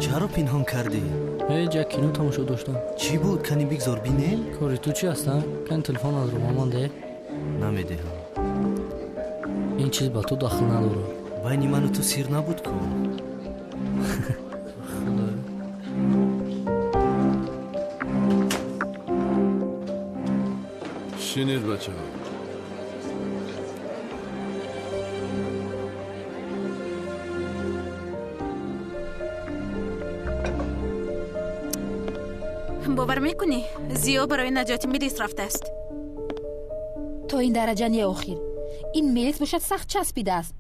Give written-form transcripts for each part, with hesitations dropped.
Чаро пинҳон кардӣ? Ҳеҷ, як кино тамошо доштам. Чӣ буд? Кани бигзор бинем? Кори ту чи аст, а? Кани телефон аз рӯ ман деҳ. Намедиҳам. Ин чиз ба ту дахл надорад. Байни ману ту сир набуд ку. Худоё. Шинед, бачаҳо. Бовар мекунӣ, Зиё барои наҷоти Мелис рафтааст. То ин дараҷа не охир. Ин Мелис бошад сахт часпидааст.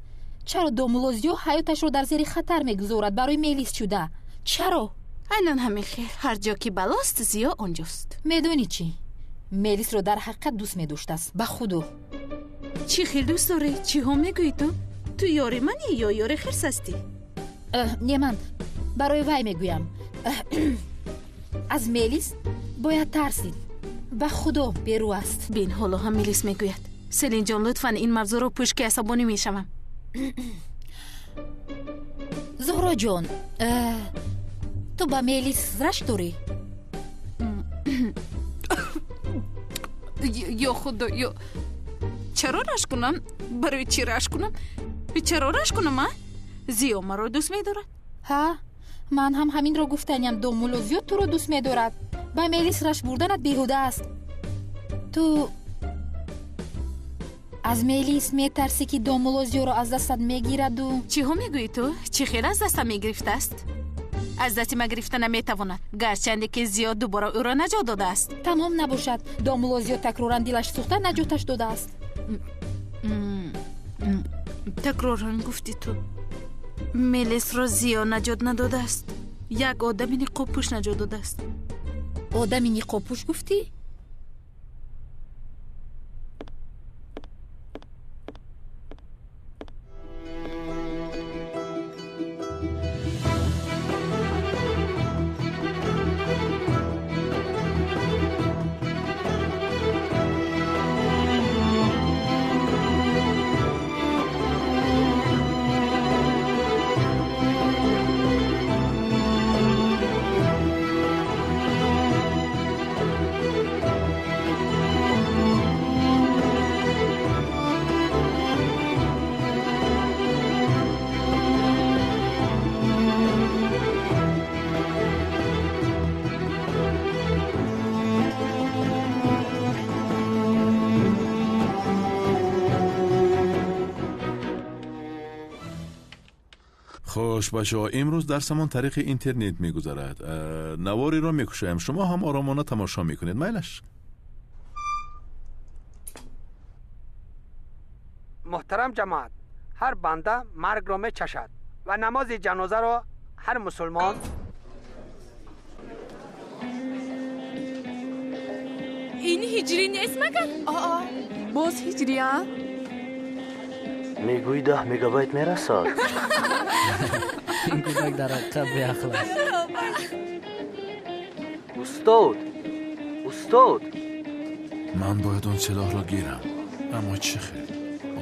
Чаро домулло Зиё ҳаёташро дар зери хатар мегузорад барои Мелис шуда? Чаро? Айнан ҳамин хел. Ҳар ҷо ки балост, Зиё онҷост. Медонӣ чӣ? Мелисро дар ҳақиқат дӯст медоштааст. Ба худо. Чӣ хел дӯст дорӣ? Чиҳо мегӯӣ ту? Ту ёри манӣ ё ёри хирс ҳастӣ? Не, ман барои вай мегӯям. Аз Мелис бояд тарсид. Ба худо берӯ аст. Бин, ҳоло ҳам Мелис мегӯяд. Селинҷон, лутфан ин мавзӯъро пӯш, ки асабонӣ мешавам. Зуҳроҷон, ту ба Мелис рашк дорӣ? Ё худо, ё чаро рашк кунам? Барои чӣ рашк кунам? Чаро рашк кунам, а? Зиё маро дӯст медорад. Ҳа, ман ҳам ҳаминро гуфтаням. Домулло Зиё туро дӯст медорад. Ба Мелис рашк бурданат беҳуда аст. Ту аз Мелис метарсӣ, ки домулло Зиёро аз дастат мегираду. Чиҳо мегӯӣ ту? Чӣ хел аз дастам мегирифтааст? Аз дасти ман гирифта наметавонад, гарчанде ки Зиё дубора ӯро наҷот додааст. Тамом набошад, домулло Зиё такроран дилаш сӯхта наҷоташ додааст. Такроран гуфтӣ ту. Мелисро Зиё наҷот надодааст. Як одами ниқобпӯш наҷот додааст. Одами ниқобпӯш гуфтӣ? Хуш, бачаҳо, имрӯз дарсамон тариқи интернет мегузарад. Навориро мекушоем, шумо ҳам оромона тамошо мекунед. Майлаш? Муҳтарам ҷамоат, ҳар банда маргро мечашад ва намози ҷанозаро ҳар мусулмон Ин ҳиҷрӣ нест магар? Аа, боз ҳиҷрия? Мегӯӣ 10 мегабайт мерасад? Ин кӯдак дар ҳақиқат беақл аст. Устод, устод, ман бояд он силоҳро гирам, аммо чӣ хел?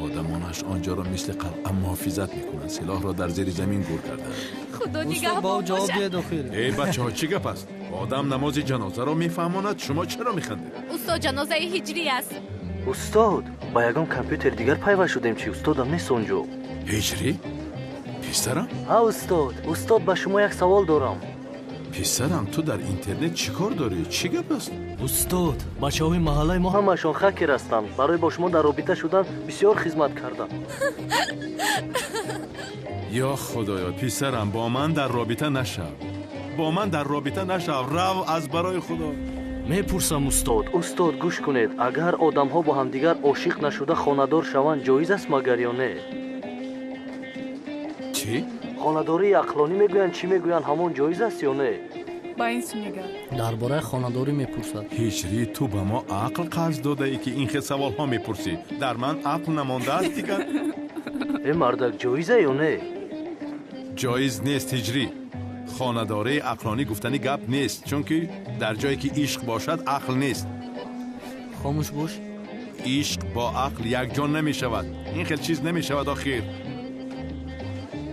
Одамонаш онҷоро мисли қалъа муҳофизат мекунанд. Силоҳро дар зери замин гур карданд. Худо Устод, ба ӯ нигаҳбон ҷавоб бошад. диҳед охир. Эй бачаҳо, чӣ гап аст? Одам намози ҷанозаро мефаҳмонад, шумо чаро механдед? Устод, ҷанозаи ҳиҷрӣ аст. Устод, ба ягон компютер дигар пайваст шудем чӣ? Устодам нест онҷо. Ҳиҷрӣ? Писарам? Ҳа, устод. Устод, ба шумо як савол дорам. Писарам, ту дар интернет чӣ кор дорӣ? Чӣ гап аст? Устод, бачаҳои маҳаллаи мо ҳамашон хакер ҳастанд. Барои бо шумо дар робита шудан бисёр хизмат кардам. Ё худоё, писарам, бо ман дар робита нашав. Бо ман дар робита нашав. Рав аз барои худо. Мепурсам, устод. Устод, гӯш кунед. Агар одамҳо бо ҳамдигар ошиқ нашуда хонадор шаванд, ҷоиз аст магар ё не? Чӣ? Хонадории ақлонӣ мегӯянд, чӣ мегӯянд, ҳамон ҷоиз аст ё не? Ба ин су нигар. Дар бораи хонадорӣ мепурсад. Ҳиҷрӣ, ту ба мо ақл қарз додаӣ, ки ин хел саволҳо мепурсӣ. Дар ман ақл намондааст дигар. Э, мардак, ҷоиза ё не? Ҷоиз нест, ҳиҷрӣ. Хонадории ақлонӣ гуфтани гап нест, чунки дар ҷое ки ишқ бошад, ақл нест. Хомӯш бош. Ишқ бо ақл якҷо намешавад. Ин хел чиз намешавад охир.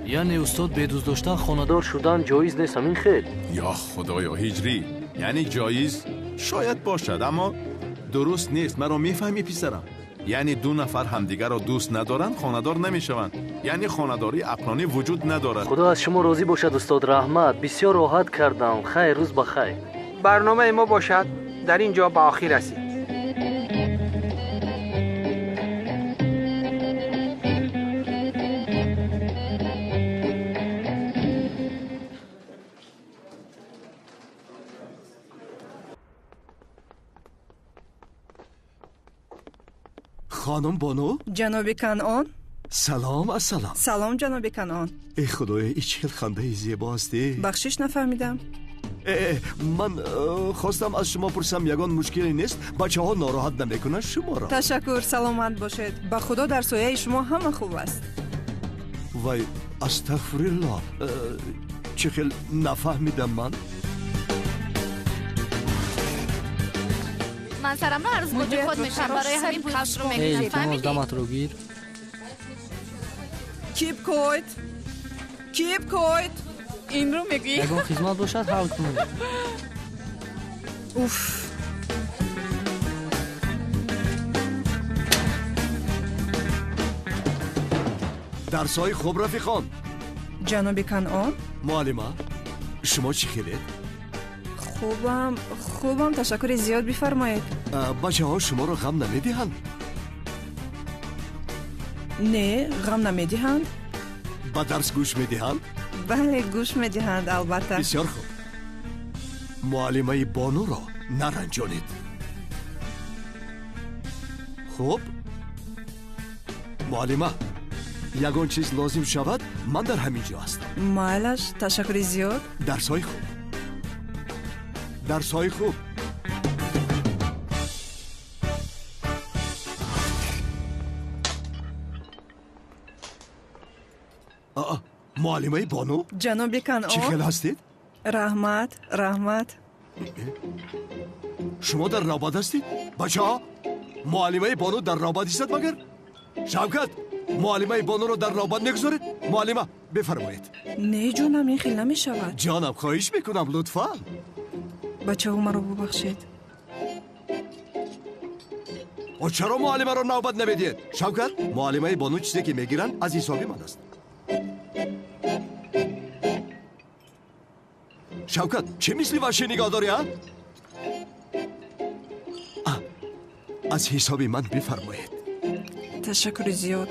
Яъне устод бе дӯст доштан хонадор шудан ҷоиз нест, ҳамин хел? Ё худоё, ҳиҷрӣ, яъне ҷоиз шояд бошад, аммо дуруст нест. Маро мефаҳмӣ писарам? Яъне ду нафар ҳамдигарро дӯст надоранд, хонадор намешаванд. Яъне хонадории ақлонӣ вуҷуд надорад. Худо аз шумо розӣ бошад устод, раҳмат. Бисёр роҳат кардам. Хайр, рӯз ба хайр. Барномаи мо бошад дар ин ҷо ба охир расид. Хонум Бону? Ҷаноби Канъон? Салом, ассалом. Салом, ҷаноби Канъон. Эй худоё, ин чӣ хел хандаи зебо ҳастӣ. Бахшиш, нафаҳмидам. Ман хостам аз шумо пурсам, ягон мушкиле нест? Бачаҳо нороҳат намекунанд шуморо? Ташаккур, саломат бошед. Ба худо дар сояи шумо ҳама хуб аст. Вай, астағфируллоҳ, чӣ хел нафаҳмидам ман? Ман сарамро арзбоҷи худ мешавам, барои ҳамин кавшро мекунам. Фаҳмидӣ? Даматро гир. Keep quiet. Keep quiet. Инро мегӯӣ? Ягон хизмат бошад, ҳал кунед. Уф. Дарсҳои хуб, рафиқон. Ҷаноби Канъон? Муаллима, шумо чӣ хелед? Хубам, хубам, ташаккури зиёд, бифармоед. Бачаҳо шуморо ғам намедиҳанд? Не, ғам намедиҳанд. Ба дарс гӯш медиҳанд? Бале, гӯш медиҳанд, албатта. Бисёр хуб. Муаллимаи Бонуро наранҷонед. Хуб, муаллима, ягон чиз лозим шавад, ман дар ҳамин ҷо ҳастам. Майлаш, ташаккури зиёд. Дарсҳои хуб. Дарсҳои хуб. Муаллимаи Бону? Ҷаноби Канъон? Чӣ хел ҳастед? Раҳмат, раҳмат. Шумо дар навбат ҳастед? Бачаҳо, муаллимаи Бону дар навбат истад магар? Шавкат, муаллимаи Бонуро дар навбат мегузоред? Муаллима, бифармоед. Не, ҷонам, ин хел намешавад. Ҷонам, хоҳиш мекунам, лутфан. Бачаҳо, маро бубахшед. Чаро муаллимаро навбат намедиҳед? Шавкат, муаллимаи Бону чизе ки мегиранд аз ҳисоби ман аст. Шавкат, чӣ мисли ваҳшӣ нигоҳ дорӣ, а? Аз ҳисоби ман бифармоед. Ташаккури зиёд.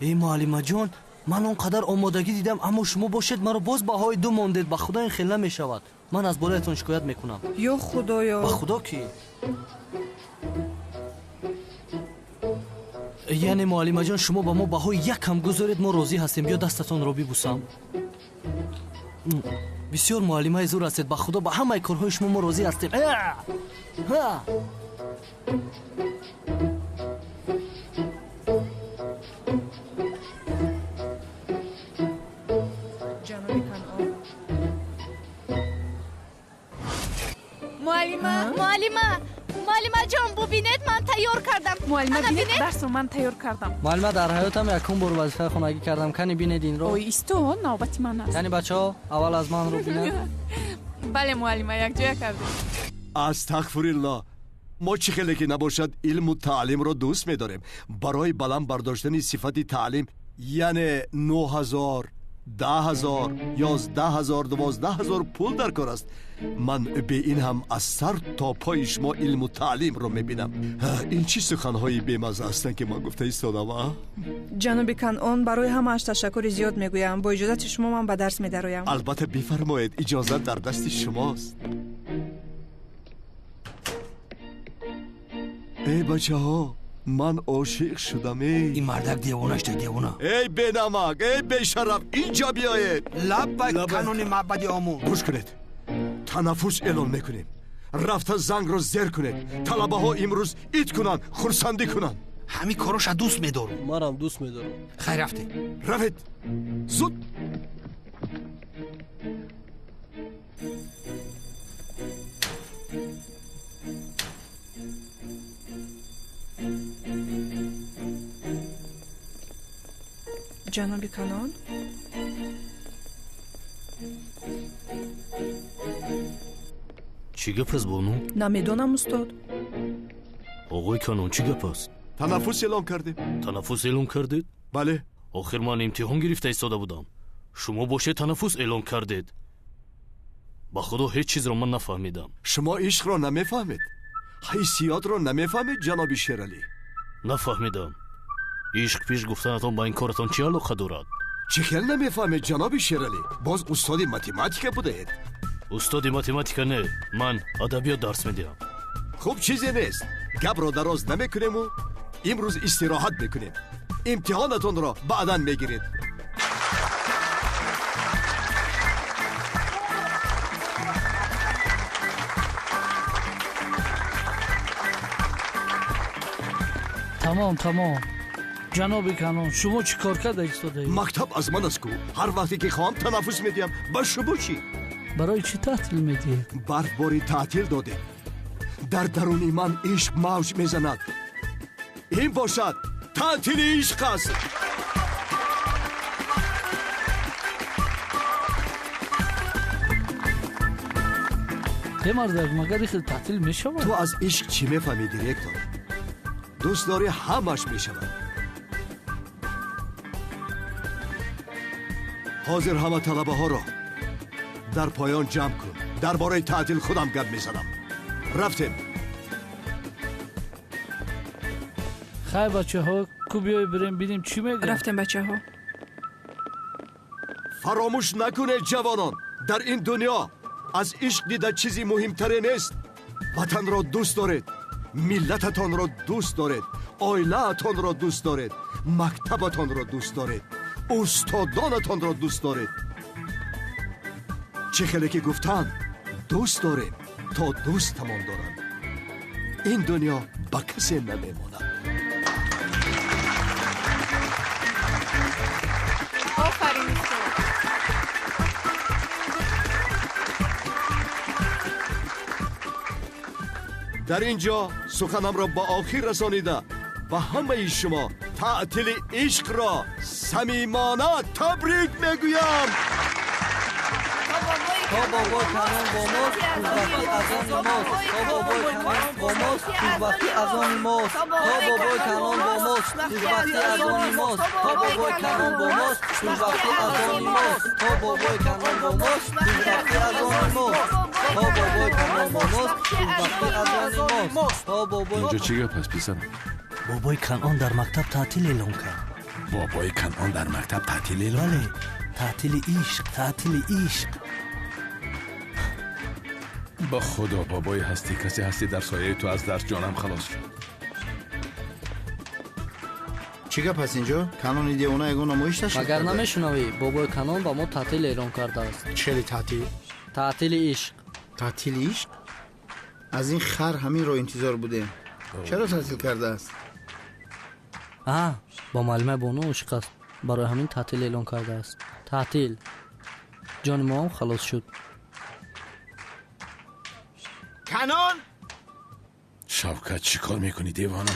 Эй муаллимаҷон, ман он қадар омодагӣ дидам, аммо шумо бошед маро боз баҳои ду мондед. Ба худо ин хел намешавад. Ман аз болоятон шикоят мекунам. Ё худоё! Ба худо ки? Яъне муаллимаҷон, шумо ба мо баҳои як ҳам гузоред, мо розӣ ҳастем. Биё дастатонро бибусам. Бисёр муаллимаи зур ҳастед. Ба худо ба ҳамаи корҳои шумо мо розӣ ҳастем. Муаллима, муаллима, муаллимаҷон, бубинед, ман тайёр кардам. Муаллима, бинед, дарсро ман тайёр кардам. Муаллима, дар ҳаётам якум бор вазифаи хонагӣ кардам. Кани бинед инро. Ой, исто, навбати ман аст. Яъне бачаҳо, аввал аз ман рӯ бинед. Бале, муаллима, якҷоя кардем. Астағфируллоҳ. Мо чӣ хеле ки набошад, илму таълимро дӯст медорем. Барои баланд бардоштани сифати таълим, яъне 9000, 10000, 11000, 12000 пул дар кор аст. Ман бе ин ҳам аз сар то пои шумо илму таълимро мебинам. Ин чӣ суханҳои бемазза ҳастанд, ки ман гуфта истодам, а? Ҷаноби Канъон, барои ҳамааш ташаккури зиёд мегӯям. Бо иҷозати шумо ман ба дарс медароям. Албатта, бифармоед, иҷозат дар дасти шумост. Эй бачаҳо, ман ошиқ шудам. Эй ин мардак девона шуда, девона. Эй бенамак, эй бешараф, инҷо биёед. Лаббайк, канони маъбади Омун. Гӯш кунед, танаффус эълон мекунем. Рафта зангро зер кунед. Талабаҳо имрӯз ид кунанд, хурсандӣ кунанд. Ҳамин короша дӯст медорам. Манам дӯст медорам. Хайр, рафтем. Равед, зуд. Ҷаноби Канон? Чӣ гап аст, бону? Намедонам, устод. Оғои Канон, чӣ гап аст? Танаффус эълон кардем. Танаффус эълон кардед? Бале. Охир ман имтиҳон гирифта истода будам. Шумо бошед танаффус эълон кардед. Ба худо ҳеҷ чизро ман нафаҳмидам. Шумо ишқро намефаҳмед, ҳиссиётро намефаҳмед, ҷаноби Шералӣ. Нафаҳмидам. Ишқ пеш гуфтанатон ба ин коратон чӣ алоқа дорад? Чӣ хел намефаҳмед, ҷаноби Шералӣ? Боз устоди математика будаед. Устоди математика не, ман адабиёт дарс медиҳам. Хуб, чизе нест. Гапро дароз намекунему имрӯз истироҳат мекунем. Имтиҳонатонро баъдан мегиред. Тамом, тамом. Ҷаноби Канон, шумо чӣ кор карда истодаед? Мактаб аз ман аст ку. Ҳар вақте ки хоҳам танаффус медиҳам. Ба шумо чӣ? Барои чӣ таътил медиҳед? Барфборӣ таътил додем. Дар даруни ман ишқ мавҷ мезанад. Ин бошад таътили ишқ аст. Э мардак, магар ин хел таътил мешавад? Ту аз ишқ чӣ мефаҳмӣ, директор? Дӯст дорӣ, ҳамаш мешавад. Ҳозир ҳама талабаҳоро дар поён ҷамъ кун. Дар бораи таътил худам гап мезанам. Рафтем. Хай, бачаҳо, ку биёй бирем бинем чӣ мегӯяд. Рафтем, бачаҳо. Фаромӯш накунед, ҷавонон, дар ин дунё аз ишқ дида чизи муҳимтаре нест. Ватанро дӯст доред, миллататонро дӯст доред, оилаатонро дӯст доред, мактабатонро дӯст доред, устодонатонро дӯст доред. Чӣ хеле ки гуфтанд, дӯст дорем то дӯстамон доранд. Ин дунё ба касе намемонад. Офарин, устод. Дар ин ҷо суханамро ба охир расонида ба ҳамаи шумо таътили ишқро самимона табрик мегӯям. То бобои Канон бо мост, хушбахтӣ аз они мост. То бобои Канон бо мост, хушбахтӣ аз они мост. То бобои Канон бо мост, хушбахтӣ аз они мост. То бобои Канон бо мост, хушбахтӣ аз они мост. То бобои Канон бо мост, хушбахтӣ аз они мост. То бобои Канон бо мост, хушбахтӣ аз они мост. То бобои Инҷо чӣ гап аст, писарам? Бобои Канон дар мактаб таътил эълон кард. Бобои Канон дар мактаб таътил эълон Бале, таътили ишқ, таътили ишқ. Ба худо, бобои ҳастӣ, касе ҳастӣ, дар сояи ту аз дарс ҷонам халос шуд. Чӣ гап аст инҷо? Канони девона ягон намоиш ташкил Магар карда? намешунавӣ, бобои Канон ба мо таътил эълон кардааст. Чели таътил? Таътили ишқ. Таътили ишқ? Аз ин хар ҳаминро интизор будем. Чаро таътил кардааст? А, бо муаллимаи бону ошиқ аст. Барои ҳамин таътил эълон кардааст. Таътил. Ҷони моам халос шуд. Канон! Шавкат, чӣ кор мекунӣ, девона?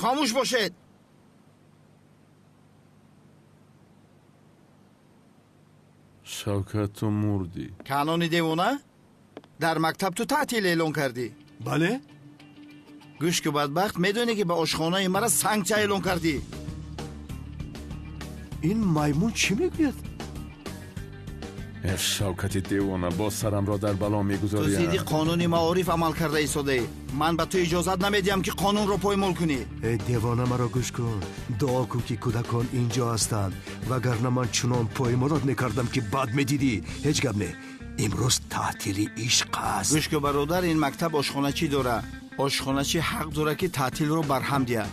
Хомӯш бошед! Шавкат, ту мурдӣ. Канони девона? Дар мактаб ту таътил эълон кардӣ? Бале. Гӯш ку, бадбахт, медонӣ ки ба ошхонаи мара санксия эълон кардӣ? Ин маймун чӣ мегӯяд? Э, Шавкати девона, боз сарамро дар бало Ту мегузорӣ. зидди қонуни маориф амал карда истодаӣ. Ман ба ту иҷозат намедиҳам, ки қонунро поймол кунӣ. Э девона, маро гӯш кун. Дуо кун, ки кӯдакон инҷо ҳастанд, вагарна ман чунон поймолот мекардам, ки бад медидӣ. Ҳеҷ гап не, имрӯз таътили ишқ аст. Гӯш ку, бародар, ин мактаб ошхоначӣ дора. Ошхоначӣ ҳақ дорад, ки таътилро барҳам диҳад.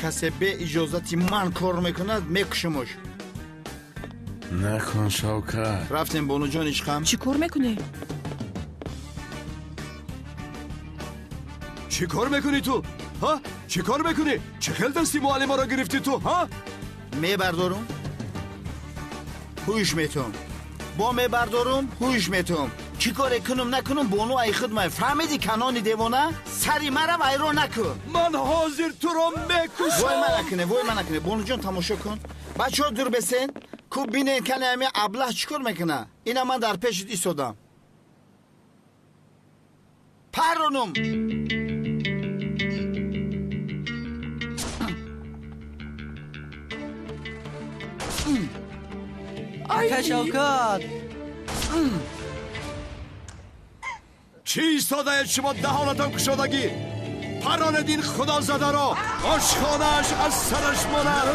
Касе бе иҷозати ман кор мекунад, мекушимуш. Накун, Шавкат. Рафтем, бонуҷон ишқам. Чӣ кор мекунӣ? Чӣ кор мекунӣ ту, ҳа? Чӣ кор мекунӣ? Чӣ хел дасти муаллимаро гирифтӣ ту, ҳа? Мебардорум, ҳуш метум, бо мебардорум, ҳуш метум. Чӣ коре кунам накунам, бону ай худ май. Фаҳмидӣ, канони девона? Сари мара вайрон накун. Ман ҳозир туро мекушам. Вой ман накуне, вой ман накуне. Бонуҷон, тамошо кун. Бачаҳо, дур бесен. Ку бинен, кане ами аблаҳ чӣ кор мекуна. Ина ман дар пешит истодам. Паронум. Ака Шавкат! Чӣ истодаед шумо даҳонатон кушодагӣ? Паронед ин худозадаро, ошхонааш аз сараш монад.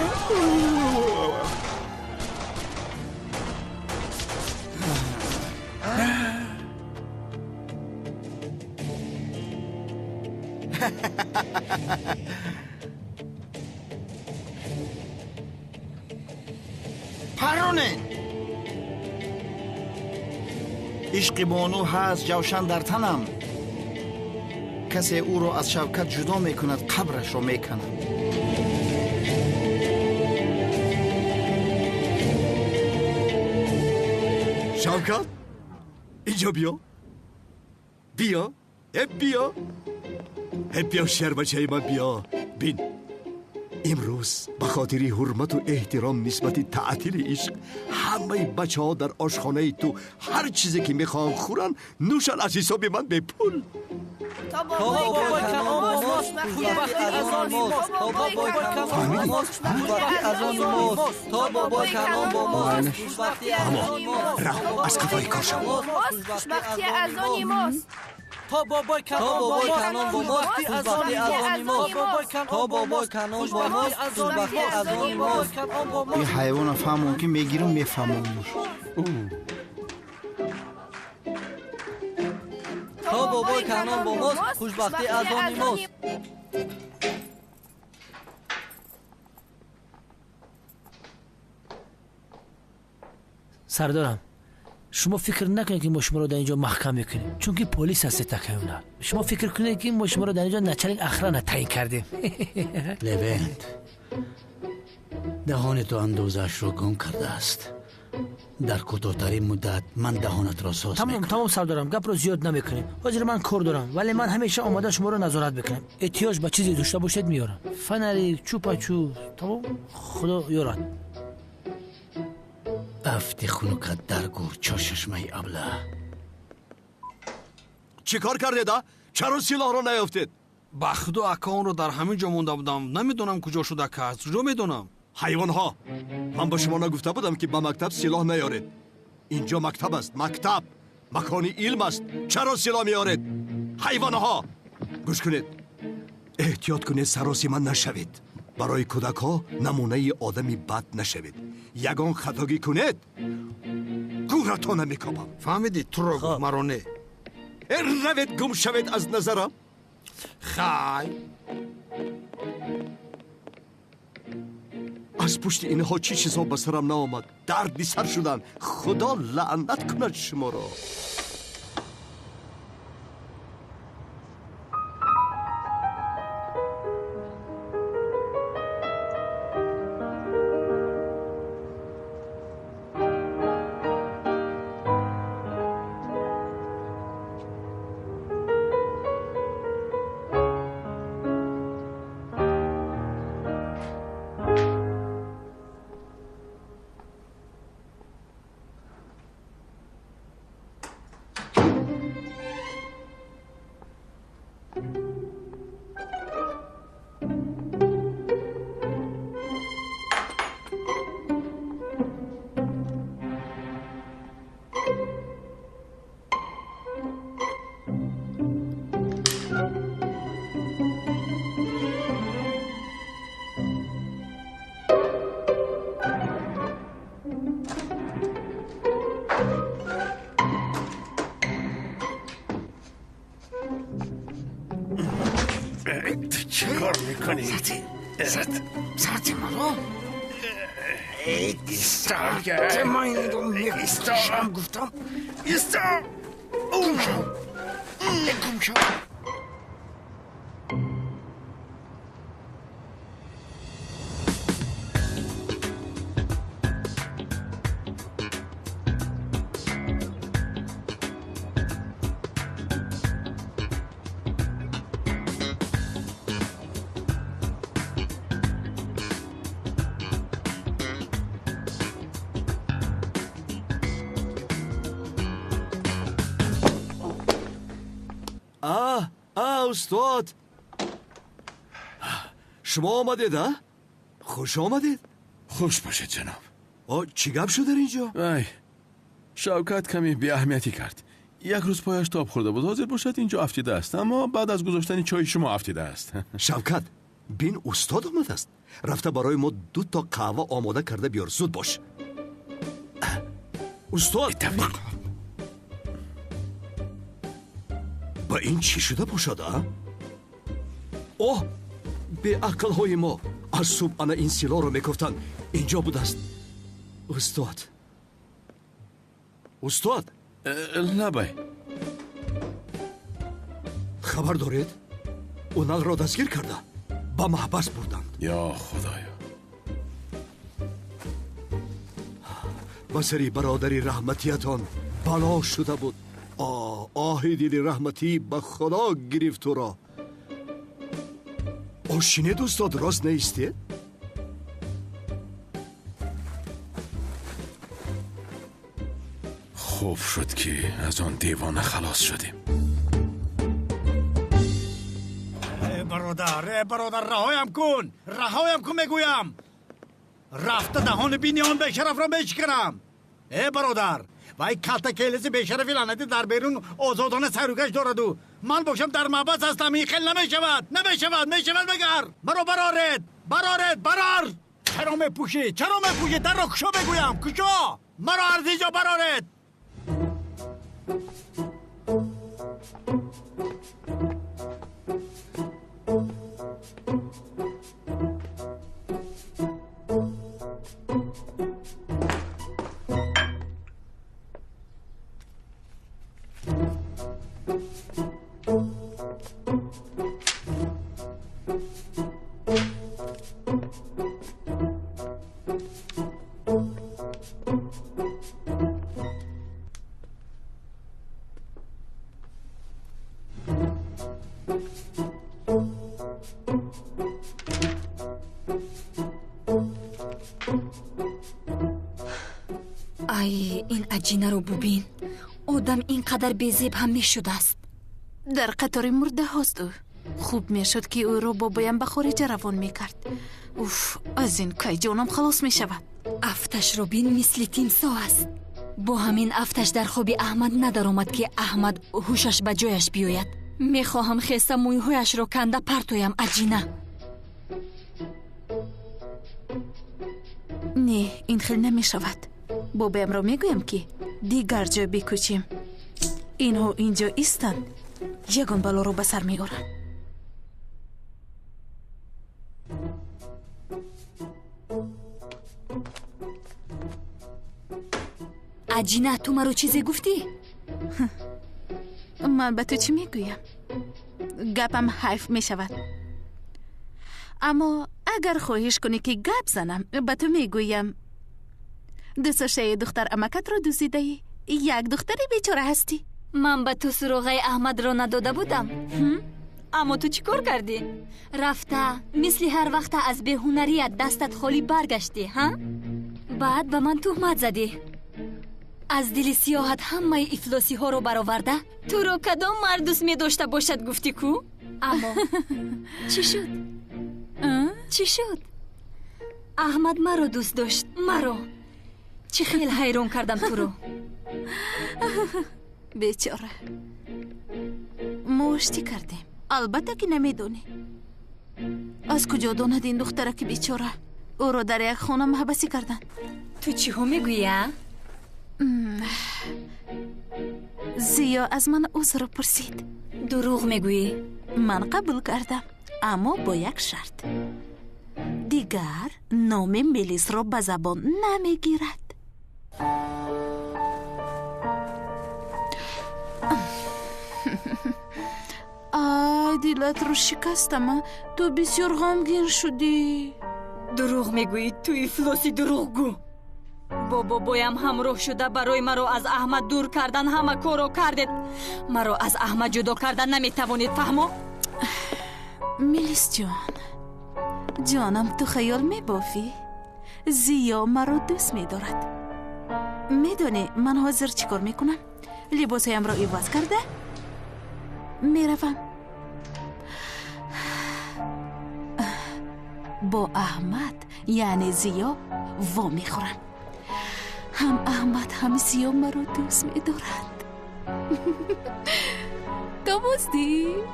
Паронед. Ишқи бону ҳаст ҷавшан дар танам. Касе ӯро аз Шавкат ҷудо мекунад, қабрашро меканам. Шавкат, инҷо биё. Биё, э биё. Э биё, шербачаи ман, биё. Бин, имрӯз ба хотири ҳурмату эҳтиром нисбати таътили ишқ ҳамаи бачаҳо дар ошхонаи ту ҳар чизе ки мехоҳанд хӯранд, нӯшанд аз ҳисоби ман бепул. То бобои канон бо мост, хушбахтӣ аз они мост. То бобои канон бо мост, хушбахтӣ аз они мост. То бобои канон бо мост, хушбахтӣ аз они мост. Рав, аз қафои кор шав. Хушбахтӣ аз они мост. То бобои канон бо мост, хушбахтӣ аз они мост. То бобои канон бо мост, хушбахтӣ аз они мост. Ин ҳайвона фаҳмон, ки мегирам, мефаҳмонмуш. То бобои канон бо мост, хушбахтӣ аз они мост. Сардорам, шумо фикр накунед, ки мо шуморо дар ин ҷо маҳкам мекунем, чунки полис ҳастед, такаюна. Шумо фикр кунед, ки мо шуморо дар ин ҷо начальник охрана таъин кардем. Левент, даҳони ту андозаашро гум кардааст. Дар кӯтоҳтарин муддат ман даҳонатро соз Тамом, тамом, сардорам, гапро зиёд намекунем. Ҳозир ман кор дорам, вале ман ҳамеша омода шуморо назорат мекунам. Эҳтиёҷ ба чизе дошта бошед, меорам. Фонарик, чупачуп. Тамом, худо ёрад. Афти хунукат дар гур, чорчашмаи аблаҳ. Чӣ кор кардед, а? Чаро силоҳро наёфтед? Ба худо, ака, онро дар ҳамин ҷо монда будам. Намедонам, куҷо шуд, ака, аз куҷо медонам? Ҳайвонҳо, ман ба шумо нагуфта будам, ки ба мактаб силоҳ наёред? Инҷо мактаб аст, мактаб макони илм аст. Чаро силоҳ меоред, ҳайвонҳо? Гӯш кунед, эҳтиёт кунед, саросима нашавед. Барои кӯдакҳо намунаи одами бад нашавед. Ягон хатогӣ кунед, гӯратона мекобам. Фаҳмидӣ? Туро гуфт, маро не. Равед, гум шавед аз назарам. Хай. Аз пушти инҳо чӣ чизҳо ба сарам наомад. Дарди сар шуданд. Худо лаънат кунад шуморо. چه کار میکنی؟ ساعت مرا ساعت ما این رو میکشم. گفتم ایستا. گم شو، گم شو. Устод, шумо омадед, а? Хуш омадед. Хуш бошед, ҷаноб. Чӣ гап шуд дар ин ҷо? Ай, Шавкат каме беаҳамиятӣ кард. Як рӯз пояш тоб хӯрда буд, ҳозир бошад инҷо афтидааст, аммо баъд аз гузоштани чойи шумо афтидааст. Шавкат, бин, устод омадааст. Рафта барои мо ду то қаҳва омода карда биёр, зуд бош. Устод, ба ин чӣ шуда бошад, а? Оҳ, беақлҳои мо аз субҳ ана ин силоро мекуфтанд. Инҷо будааст. Устод, устод. Лабай. Хабар доред? Уналро дастгир карда ба маҳбас бурданд. Ё худоё! Ба сари бародари раҳматиятон бало шуда буд. Оҳи дили раҳматӣ ба худо гирифт ӯро. Ошинед, устод, рост наистед? Хуб шуд, ки аз он девона халос шудем. Бародар, бародар, раҳоям кун, раҳоям кун, мегӯям. Рафта даҳони бини он бешарафро мешиканам. Э бародар, вай калта келиси бешарафи лаънатӣ дар берун озодона сайругашт дораду ман бошам дар маҳбас ҳастам. Ин хел намешавад, намешавад. Мешавад магар? Маро бароред, бароред, барор! Чаро мепӯшӣ? Чаро мепӯшӣ? Дарро кушо, мегӯям, кушо! Маро аз инҷо бароред! Ай, ин аҷинаро бубин. Одам ин қадар безеб ҳам мешудааст. Дар қатори мурдаҳост ӯ. Хуб мешуд, ки ӯро бобоям ба хориҷа равон мекард. Уф, аз ин кай ҷонам халос мешавад? Афташро бин, мисли тимсоҳ аст. Бо ҳамин афташ дар хоби Аҳмад надаромад, ки Аҳмад ҳушаш ба ҷояш биёяд. Мехоҳам хеста мӯйҳояшро канда партоям, аҷина. Не, ин хел намешавад. Бобоямро мегӯям, ки дигар ҷой бикӯчем. Инҳо инҷо истанд, ягон балоро ба сар меоранд. Аҷина, ту маро чизе гуфтӣ? Ман ба ту чӣ мегӯям? Гапам ҳайф мешавад. Аммо агар хоҳиш кунӣ, ки гап занам, ба ту мегӯям: дусошаи духтар амакатро дуздидаӣ. Як духтари бечора ҳастӣ. Ман ба ту суроғаи Аҳмадро надода будам. Аммо ту чӣ кор кардӣ? Рафта мисли ҳар вақта аз беҳунарият дастат холӣ баргаштӣ, ҳа? Баъд ба ман туҳмат задӣ. Аз дили сиёҳат ҳамаи ифлосиҳоро бароварда, туро кадом мард дӯст медошта бошад, гуфтӣ ку? Аммо чӣ шуд? Чӣ шуд? Аҳмад маро дӯст дошт, маро. Чӣ хел ҳайрон кардам туро. Бечора, мо оштӣ кардем. Албатта, ки намедонӣ. Аз куҷо донад ин духтараки бечора? Ӯро дар як хона маҳбасӣ карданд. Ту чиҳо мегӯӣ, а? Зиё аз ман узр пурсид. Дурӯғ мегӯӣ. Ман қабул кардам, аммо бо як шарт: дигар номи Мелисро ба забон намегирад. Ай, дилатро шикастама. Ту бисёр ғамгин шудӣ. Дурӯғ мегӯӣ, ту ифлоси дурӯғгӯ. Бо бобоям ҳамроҳ шуда барои маро аз Аҳмад дур кардан ҳама корро кардед. Маро аз Аҳмад ҷудо кардан наметавонед, фаҳмо? Мелисҷон, ҷонам, ту хаёл мебофӣ? Зиё маро дӯст медорад. Медонӣ, ман ҳозир чӣ кор мекунам? Либосҳоямро иваз карда меравам. Бо Аҳмад, яъне Зиё, вомехӯрам. Ҳам Аҳмад, ҳам Зиё маро дӯст медоранд. То боздид.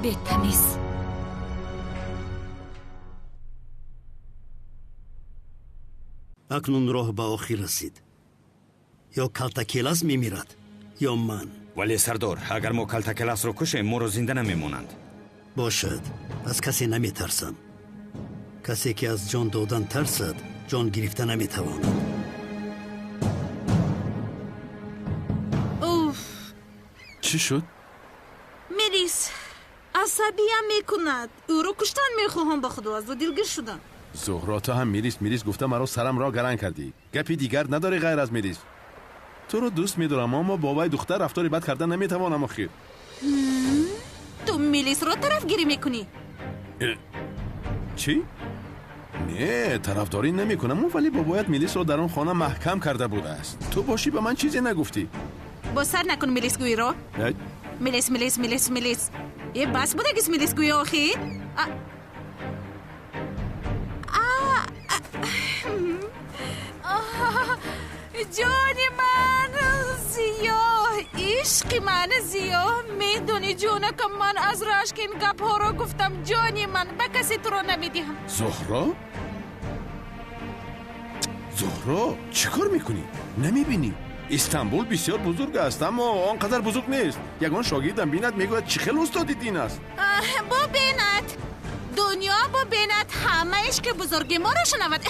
Бетамиз. Акнун роҳ ба охир расид. Ё Калтакелас мемирад, ё ман. Вале сардор, агар мо Калтакеласро кушем, моро зинда намемонанд. Бошад, аз касе наметарсам. Касе ки аз ҷон додан тарсад, ҷон гирифта наметавонад. Уф! Чӣ шуд? Мелис асабиям мекунад. Ӯро куштан мехоҳам, ба худо, аз ӯ дилгир шудам. Зуҳро, ту ҳам Мелис Мелис гуфта маро сарамро гаранг кардӣ. Гапи дигар надорӣ ғайр аз Мелис. Туро дӯст медорам, аммо бо вай духтар рафтори бад карда наметавонам охир. Ту Мелисро тарафгирӣ мекунӣ? Чӣ? Не, тарафдорӣ намекунам, вале бобоят Мелисро дар он хона маҳкам карда будааст. Ту бошӣ ба ман чизе нагуфтӣ. Боз сар накун Мелисгӯиро. Мелис, Мелис, Мелис, Мелис. Е, бас будагис Мелисгӯи охир? Ҷони ман Зиё, ишқи ман Зиё, медонӣ ҷонакам, ман аз рашк ин гапҳоро гуфтам. Ҷони ман, ба касе туро намедиҳам. Зуҳро? Зуҳро, чӣ кор мекунӣ? Намебинӣ? Истанбул бисёр бузург аст, аммо он қадар бузург нест. Ягон шогирдам бинад, мегӯяд, чӣ хел устоди дин аст. Бубинад, дунё бубинад, ҳама ишқи бузурги моро шунавад.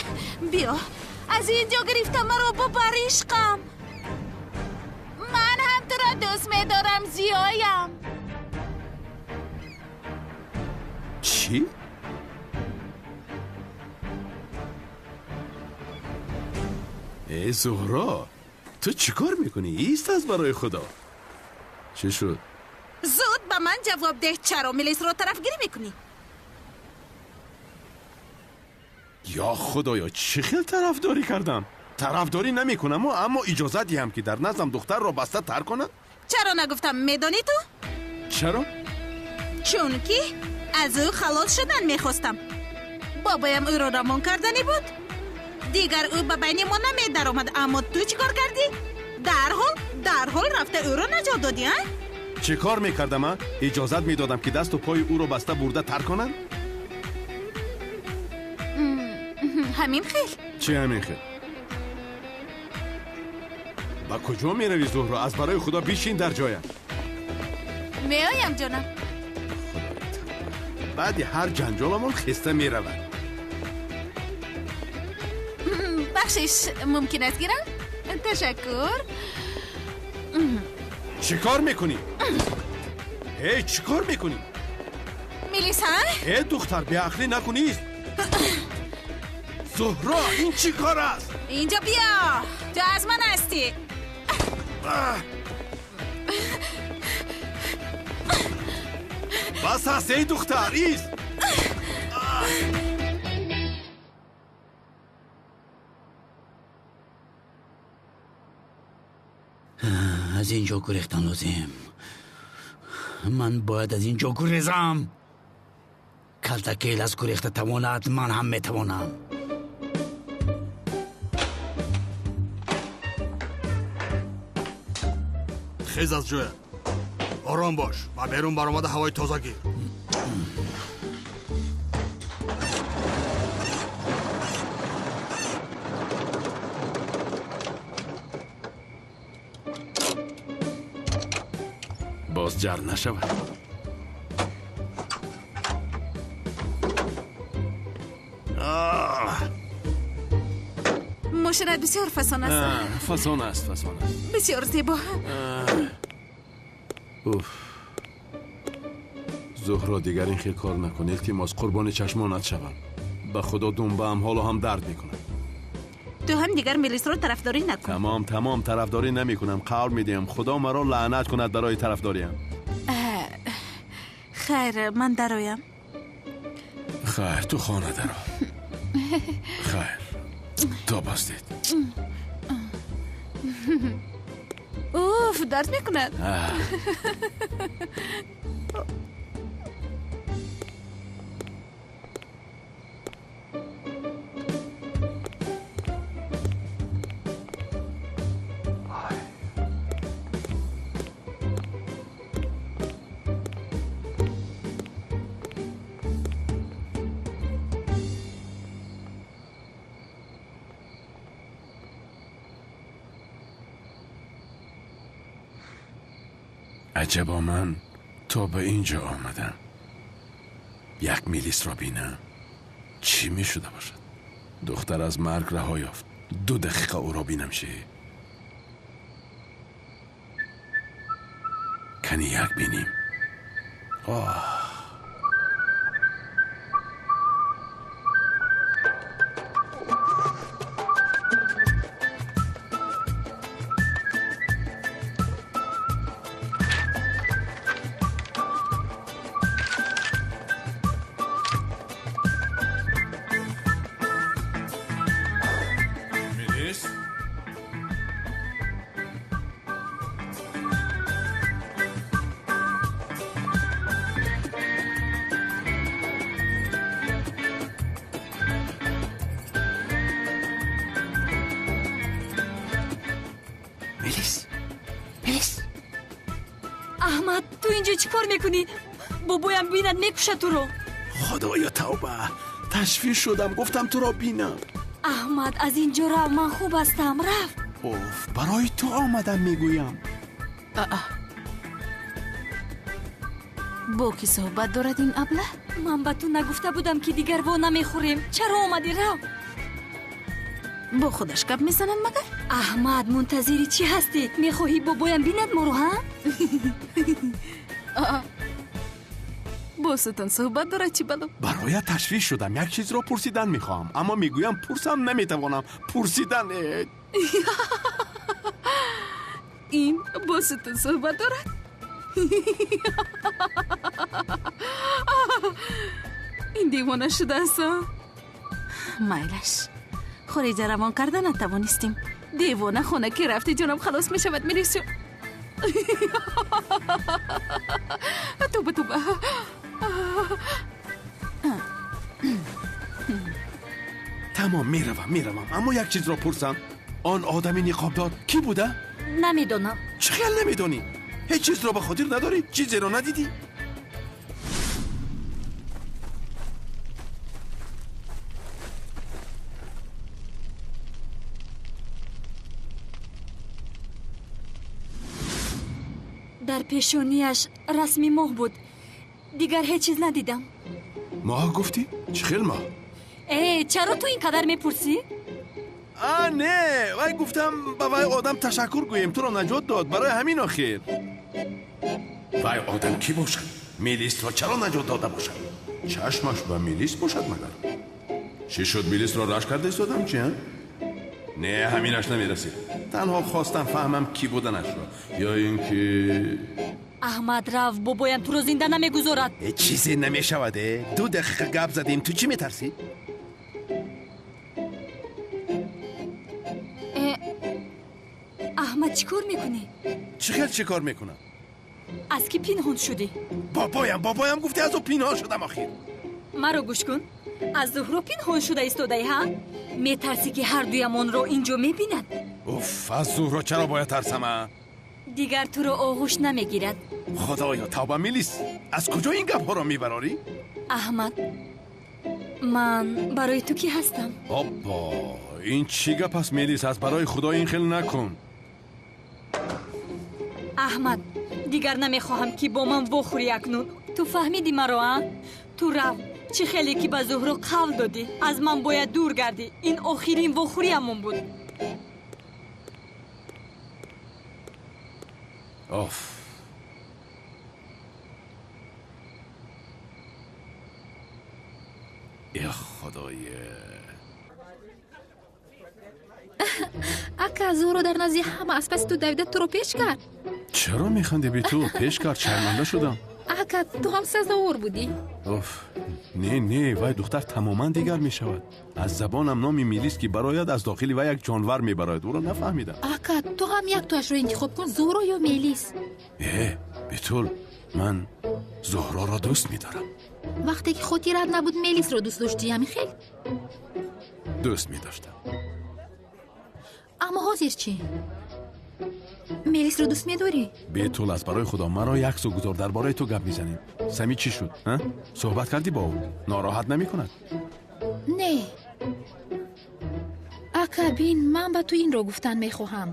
Биё, аз ин ҷо гирифта маро бубар, ишқам. Ман ҳам туро дӯст медорам, Зиёям. Чӣ? Э, Зуҳро, ту чӣ кор мекунӣ? Ист аз барои Худо. Чӣ шуд? Зуд ба ман ҷавоб деҳ, чаро Мелисро тарафгирӣ мекунӣ? Ё Худоё, чӣ хел тарафдорӣ кардам? Тарафдорӣ намекунам, аммо иҷозат диҳам, ки дар наздам духтарро баста тар конад? Чаро нагуфтам, медонӣ ту? Чаро? Чунки аз ӯ халос шудан мехостам. Бобоям ӯро равон карданӣ буд. Дигар ӯ ба байни мо намедаромад, аммо ту чӣ кор кардӣ? Дарҳол рафта ӯро наҷот додӣ, а? Чӣ кор мекардам, а? Иҷозат медодам, ки дасту пои ӯро баста бурда тар конанд? Ҳамин хел. Чӣ ҳамин хел? Ба куҷо меравӣ, Зуҳро? Аз барои Худо бишин дар ҷоя. Меоям, ҷонам. Баъди ҳар ҷанҷоламон хеста меравад. Бахшиш, мумкин аст гирам? Ташаккур. Чӣ кор мекунӣ? Э, чӣ кор мекунӣ? Мелиса? Э, духтар, беақлӣ накунист. Зуҳро, ин чӣ кор аст? Инҷо биё, ту аз ман ҳастӣ. Бас аст, эй духтар, ист. Аз ин ҷо гурехтан лозим. Ман бояд аз ин ҷо гурезам. Калтакелас гурехта тавонад, ман ҳам метавонам. Хез аз ҷоя. Ором бош ва берун баромада ҳавои тоза гир. Боз ҷар нашавад. Мошинат бисёр фасон аст. Фасон аст, фасон аст. Бисёр зебо. Уф. Зуҳро, дигар ин хел кор накун, илтимос, қурбони чашмонат шавам. Ба худо думбаам ҳоло ҳам дард мекунад. Ту ҳам дигар Мелисро тарафдорӣ накун. Тамом, тамом, тарафдорӣ намекунам, қавл медиҳам. Худо маро лаънат кунад барои тарафдориам. Хайр, ман дароям. Хайр, ту хона даро. Хайр, то боздид. Уф, дард мекунад. عجبا من تا به اینجا آمدم یک میلیس را بینم چی می شده باشد؟ دختر از مرگ رها یافت. 2 دقیقه او را بینم چی؟ کنی یک بینیم. آه میکنی؟ بابایم بیند میکشه تو رو. خدایا توبه، تشویش شدم گفتم تو را بینم. احمد از اینجا رو، من خوب هستم. رفت. اوف، برای تو آمدم میگویم. با کی صحبت دارد این ابله؟ من به تو نگفته بودم که دیگر وا نمیخوریم. چرا آمدی؟ رفت. با خودش گپ میزنند مگر؟ احمد منتظری چی هستی؟ میخواهی بابایم بیند ما رو ها؟ با ستون صحبت دارد چی بلو؟ برای تشویش شدم، یک چیز را پرسیدن میخواهم، اما میگویم پرسم نمیتوانم. پرسیدن این با ستون صحبت دارد؟ این دیوانه شده است. مایلش خارج روان کرده نتوانستیم. دیوانه خانه که رفتی جانم خلاص میشود. میریسیم. توبه توبه. تمام، میروم. اما یک چیز را پرسم، آن آدمی نقابدار کی بوده؟ نمیدونم. چه خیال نمیدونی؟ هیچ چیز را به خاطر نداری؟ چیزی را ندیدی؟ در پیشونیش رسمی ماه بود، دیگر هیچ چیز ندیدم. ماه گفتی؟ چه خیل ماه؟ ای چرا تو اینقدر میپرسی؟ نه، وای گفتم به وای آدم تشکر گوییم، تو را نجات داد، برای همین آخر. وای آدم کی باشد؟ میلیس را چرا نجات داده باشد؟ چشمش به میلیس باشد مگر؟ چی شد میلیس را رش کرده ایستادم چی؟ نه همینش نمیرسید. تنها خواستم فهمم کی بودنش را، یا اینکه احمد رفت، بابایم تو رو زنده نمیگذارد. چیزی نمیشود. 2 دقیقه گپ زدیم، تو چی میترسی؟ احمد چیکار میکنی؟ چی خیلی چیکار میکنم؟ از کی پینهان شدی؟ بابایم گفتی از او پینهان شدم آخر. مرا گوش کن، از زهرا پینهان شده ایستاده‌ای ها؟ میترسی که هر دویمان رو اینجا میبیند؟ اوف، از زهرا چرا باید ترسم؟ دیگر تو رو آغوش نمیگیرد. خدایا توبه میلیس، از کجا این گپ ها را میبراری؟ احمد من برای تو کی هستم؟ آبا این چی گپ است میلیس؟ از برای خدا این خیلی نکن. احمد دیگر نمیخواهم که با من وخوری اکنون. تو فهمیدی مرا؟ تو رو چه خیلی که به زهرا قول دادی از من باید دور گردی. این آخرین وخوریمون بود. آف ای خدای. اکا زهرا در نزد همه از پس تو دویده تو رو پیش کرد. چرا میخندی بی تو؟ پیش کرد، شرمنده شدم. Ака, ту ҳам сазовор будӣ. Оф, не, не, вай духтар тамоман дигар мешавад. Аз забонам номи Мелис ки барояд, аз дохили вай як ҷонвар мебарояд. Ӯро нафаҳмидам. Ака, ту ҳам яктоашро интихоб кун, Зуҳро ё Мелис. Э, Бетул, ман Зуҳроро дӯст медорам. Вақте ки хотират набуд, Мелисро дӯст доштӣ, ҳамин хел? Дӯст медоштам. Аммо ҳозир чӣ? Мелисро дӯст медорӣ? Бетул, аз барои Худо маро як су гузор, дар бораи ту гап мезанем. Сами чӣ шуд? Суҳбат кардӣ бо ӯ? Нороҳат намекунад? Не. Ака, бин, ман ба ту инро гуфтан мехоҳам.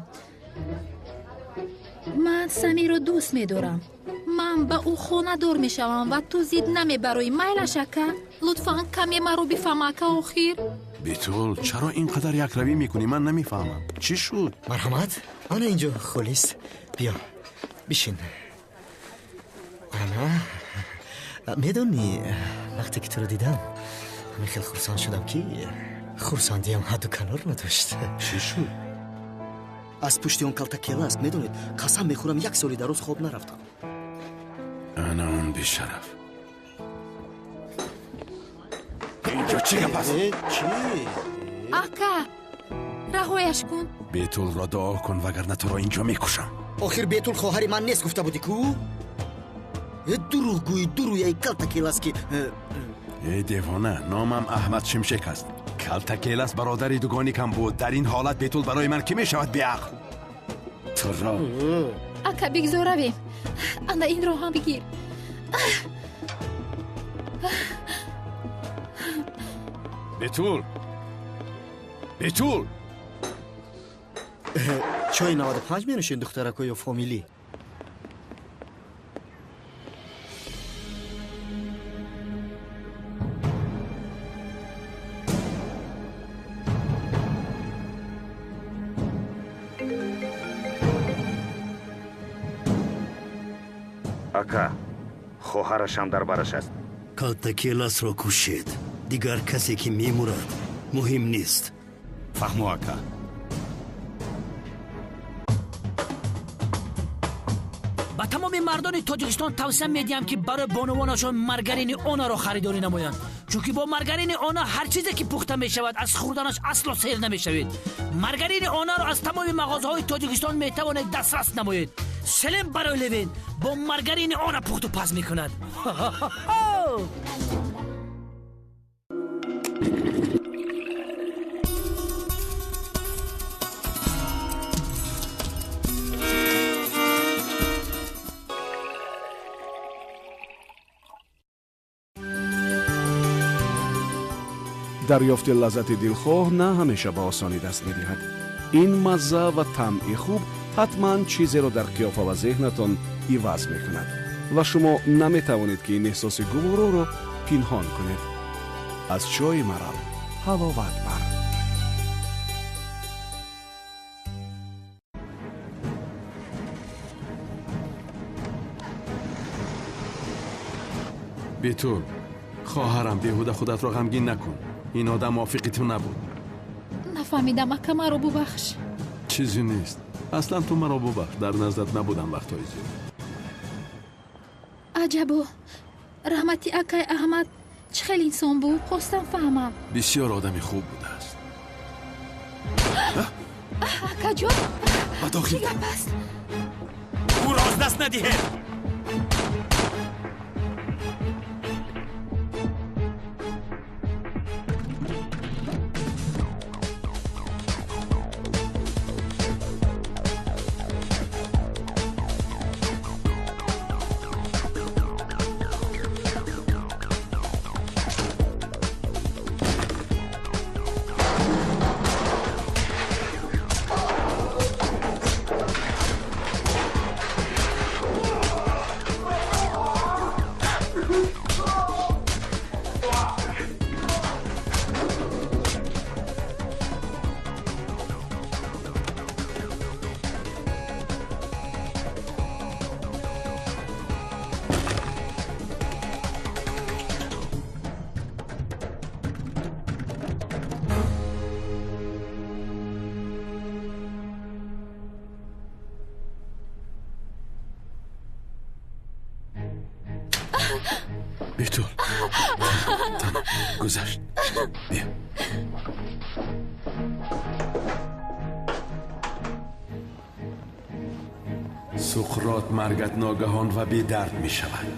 Ман Самиро дӯст медорам. Ман ба ӯ хонадор мешавам ва ту зид намебароӣ. Майлаш, ака? Лутфан каме маро бифаҳм, ака, охир. Бетул, чаро ин қадар якравӣ мекунӣ? Ман намефаҳмам. Чӣ шуд? Марҳамат, ана инҷо холист. Биё, бишин. Ана, медонӣ, вақте ки туро дидам, ҳамин хел хурсанд шудам, ки хурсандиам ҳадду канор надошт. Чӣ шуд? Аз пушти он калтакела аст, медонед, қасам мехӯрам, як соли дароз хоб нарафтам. Ана он бешараф. Инҷо чӣ гап аст? Чӣ? Ака, раҳояш кун. Бетулро дуо кун, вагарна туро инҷо мекушам. Охир Бетул хоҳари ман нест, гуфта будӣ ку? Дурӯғгӯи дурӯяи калтакелас ки. Э, девона, номам Аҳмад Шимшек аст. Калтакелас бародари дугоникам буд. Дар ин ҳолат Бетул барои ман кӣ мешавад, беақл? Туро. Ака, бигзор равем. Ана инро ҳам бигир. Бетул! Бетул! Чойи 95 менӯшед, духтарако, ё фомилӣ? Ака, хоҳарашам дар бараш аст. Калтакеласро кушед. Дигар касе ки мемурад, муҳим нест. Фаҳмо, ака. Ба тамоми мардони Тоҷикистон тавсия медиҳам, ки барои бонувонашон маргарини Онаро харидорӣ намоянд, чунки бо маргарини Она ҳар чизе ки пухта мешавад, аз хӯрданаш асло сер намешавед. Маргарини Онаро аз тамоми мағозаҳои Тоҷикистон метавонед дастрас намоед. Селем барои Левин бо маргарини Она пухту паз мекунад. Дарёфти лаззати дилхоҳ на ҳамеша ба осонӣ даст медиҳад. Ин мазза ва таъми хуб ҳатман чизеро дар қиёфа ва зеҳнатон иваз мекунад ва шумо наметавонед, ки ин эҳсоси гувороро пинҳон кунед. Аз чойи Марал ҳаловат бар. Бетул, хоҳарам, беҳуда худатро ғамгин накун. Ин одам мувофиқи ту набуд. Нафаҳмидам, ака, маро бубахш. Чизе нест. Аслан ту маро бубахш, дар наздат набудам вақтҳои зиёд. Аҷабо, раҳмати акай Аҳмад чӣ хел инсон буд? Хостам фаҳмам. Бисёр одами хуб будааст. Акаҷон, ба дохил чӣ гап аст? Ӯро аз даст надиҳед. Бетул, тамом, гузашт. Биё. Суқрот, маргат ногаҳон ва бедард мешавад.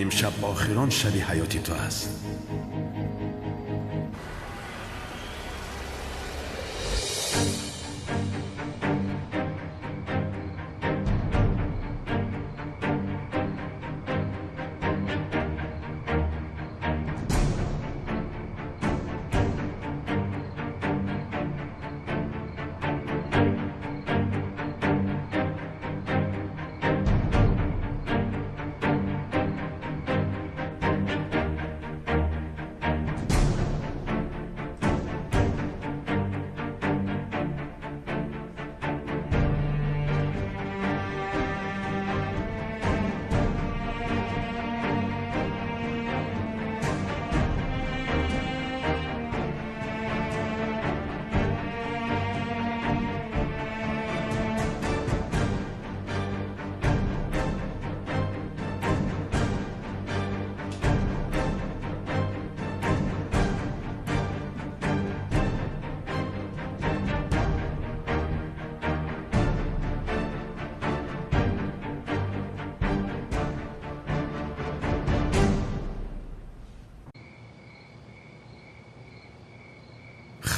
Имшаб охирон шаби ҳаёти ту аст.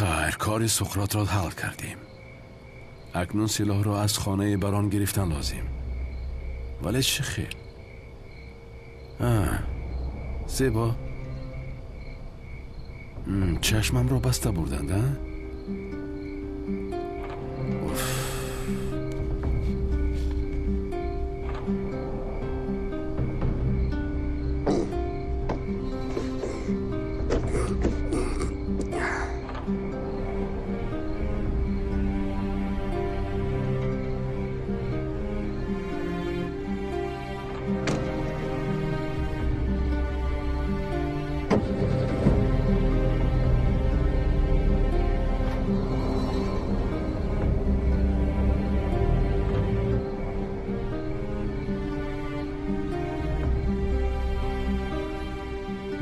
Хайр, кори Суқротро ҳал кардем. Акнун силоҳро аз хонаи барон гирифтан лозим. Вале чӣ хел? Зебо. Чашмамро баста бурданд, а? Уф.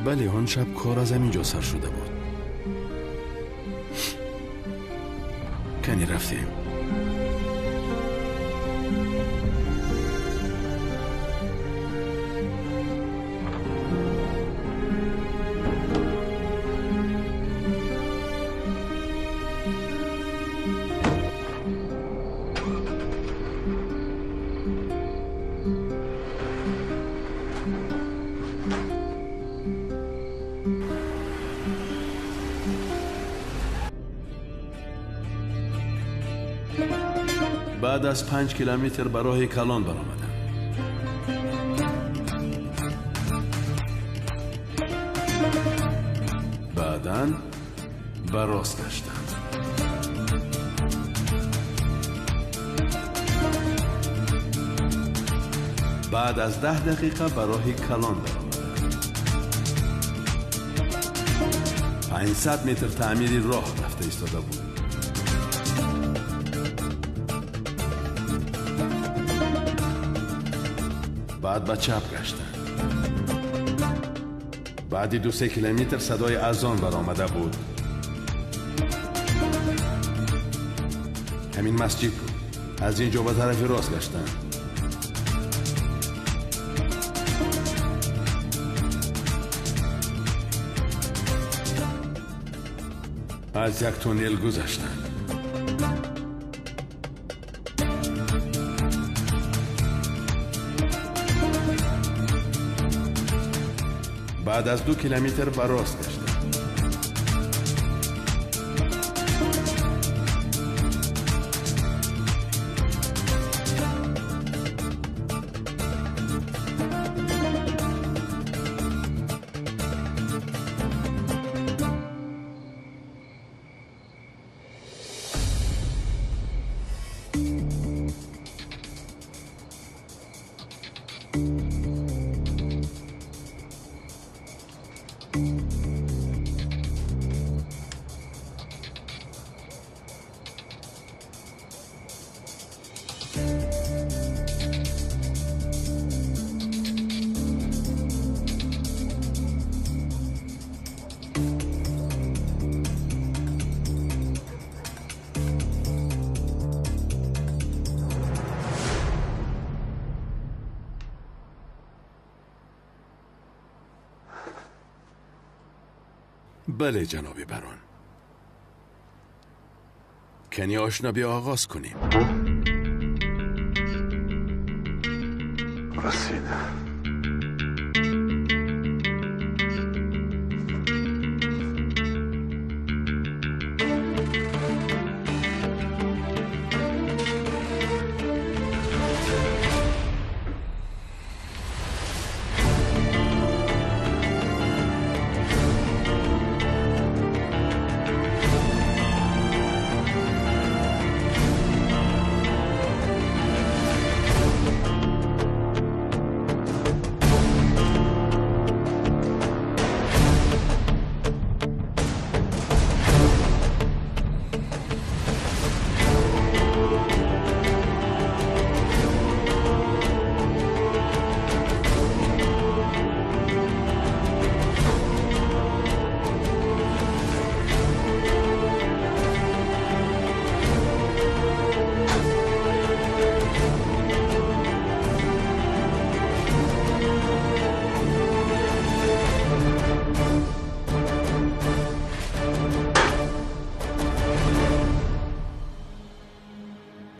Бале, он шаб кор аз ҳамин ҷо сар шуда буд. Кани рафтем. Баъд аз 5 километр ба роҳи калон баромадам. Баъдан ба рост гаштам. Баъд аз 10 дақиқа ба роҳи калон баромадам. 500 метр таъмири роҳ рафта истода буд. Баъд ба чап гаштам. Баъди 2-3 километр садои азон баромада буд. Ҳамин масҷид буд. Аз ин ҷо ба тарафи рост гаштам. Аз як туннел гузаштам. Баъд аз 2 километр ба рост гаштам. Бале, ҷаноби барон. Кани ошно биё оғоз кунем. Расид.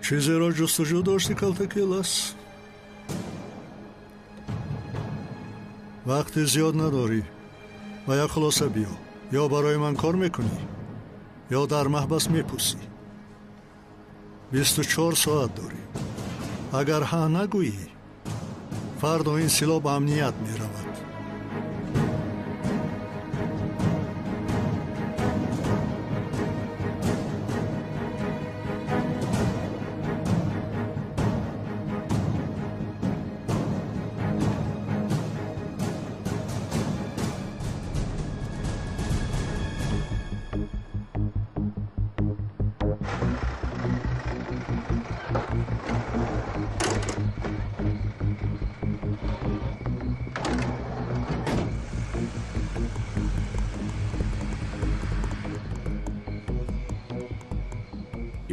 Чизеро ҷустуҷӯ дошти, Калтакелас? Вақти зиёд надорӣ. Ба як хулоса биё. Ё барои ман кор мекунӣ, ё дар маҳбас мепӯсӣ. 24 соат дорӣ. Агар ҳа нагӯӣ, фардо ин силоҳ ба амният меравад.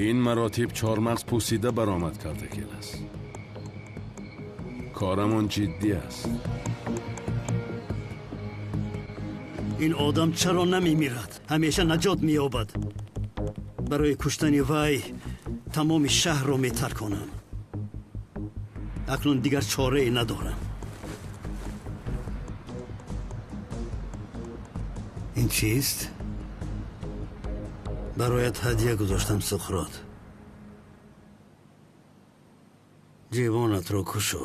Ин маротиб чормағз пӯсида баромад, Калтакелас. Корамон ҷиддӣ аст. Ин одам чаро намемирад? Ҳамеша наҷот меёбад. Барои куштани вай тамоми шаҳрро метарконам. Акнун дигар чорае надорам. Ин чист? Бароят ҳадя гузоштам, Суқрот. Ҷивонатро кушо.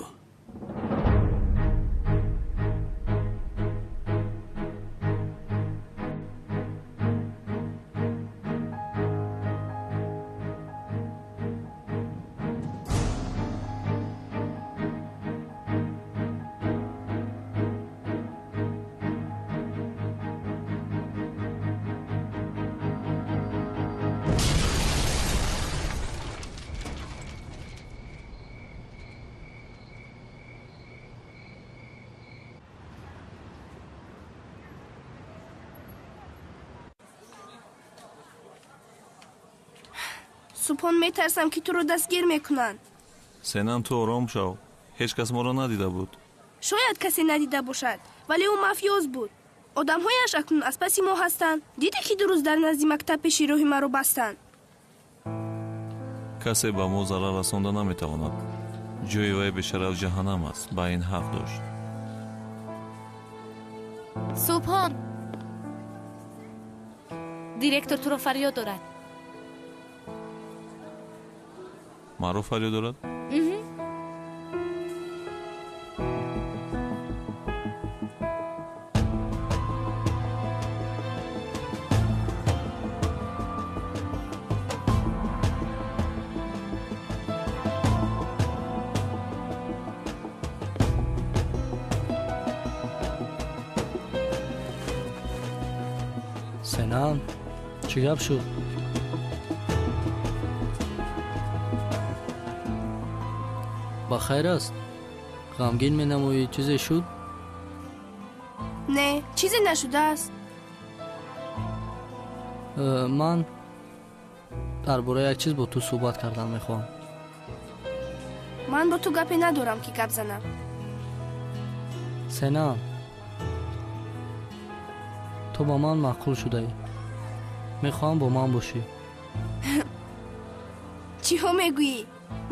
Субҳон, метарсам, ки туро дастгир мекунанд. Сенам, ту ором шав. Ҳеҷ кас моро надида буд. Шояд касе надида бошад, вале ӯ мафиёз буд. Одамҳояш акнун аз паси мо ҳастанд. Дидӣ, ки дурӯз дар назди мактаб пеши роҳи маро бастанд? Касе ба мо зарар расонда наметавонад. Ҷои вай бешараф ҷаҳаннам аст. Ба ин ҳақ дошт. Субҳон, директор туро фарёд дорад. Маро фарёд дорад? Сенам, чӣ гап шуд? Ба хайр аст? Ғамгин менамоӣ, чизе шуд? Не, чизе нашудааст. Ман дар бораи як чиз бо ту суҳбат кардан мехоҳам. Ман бо ту гапе надорам, ки гап занам. Сенам, Ту ба ман маъқул шудаӣ. Мехоҳам бо ман бошӣ. Чиҳо мегӯӣ?